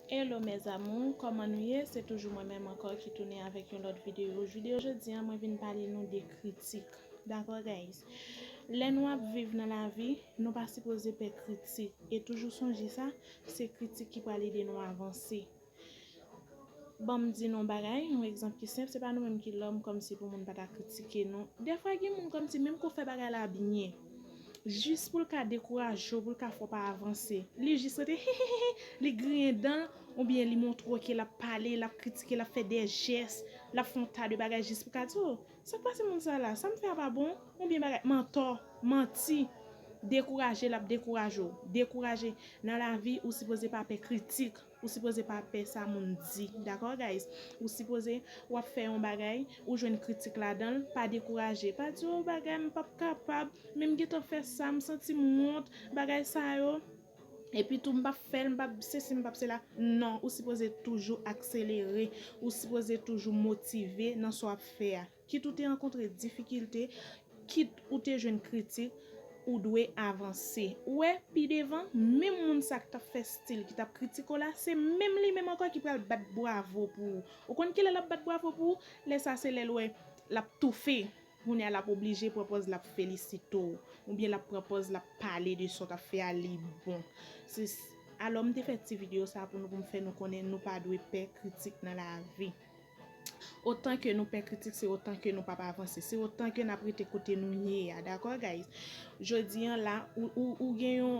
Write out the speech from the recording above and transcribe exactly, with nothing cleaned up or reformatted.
Hello mes amours, kòman nou ye? Se toujou mwen menm ankò ki tounen avèk yon lòt videyo. Videyo jodi a, mwen vin pale nou de kritik. Dakò, guys? Lè nou ap viv nan lavi, nou pa sipoze pè kritik. E toujou sonje sa, se kritik ki pral ede nou avanse. Ban m di nou yon bagay, yon egzanp ki senp, se pa nou menm ki lòm kòmsi pou moun pa ta kritike nou. Dèfwa gen moun kòmsi menm ke w fè bagay la byen, jis pou l ka dekouraje w, pou l ka fè w pa avanse, li jis rete hihihihi, li griyen dan l, oubyen li montre w ke l ap pale, l ap kritike, l ap fè de jès, l ap fè yon ta de bagay jis pou ka di w, sa k pase moun sa la, sa m fè a pa bon, oubyen bagay, mantò, manti, dekouraje, l ap dekouraje w, dekouraje. Nan lavi, ou sipoze pa pè kritik. Ou sipoze pa pè sa moun di, dakò, guys? Ou sipoze, w ap fè yon bagay, ou jwenn kritik ladan l, pa dekouraje. Pa di, o, bagay, m p ap kapab, men m gentan fè sa, m santi m wont, bagay sa yo. Epi tou, m p ap fè l, m p ap sesi, m p ap sela. Non, ou sipoze toujou akselere, ou sipoze toujou motive nan sa w ap fè a. Kit ou te rankontre difikilte, kit ou te jwenn kritik, ou dwe avanse. Ou wè, pi devan, menm moun sa k t ap fè stil, ki t ap kritike w la, se menm li menm ankò ki pral bat bwavo pou ou. Ou konn kilè l ap bat bwavo pou ou? Lè sa se lè l wè l ap toufe. Kounye a l ap oblije pran pòz l ap felisite w. Oubyen l ap pran pòz l ap pale de sa w t ap fè a, li bon. Se, alò, m te fè ti videyo sa pou nou, pou m fè nou konnen nou pa dwe pè kritik nan lavi. Otan ke nou pè kritik, se otan ke nou p ap avanse, se otan ke n ap rete kote nou ye a, dakò, guys? Jodi a la, ou, ou, ou gen yon,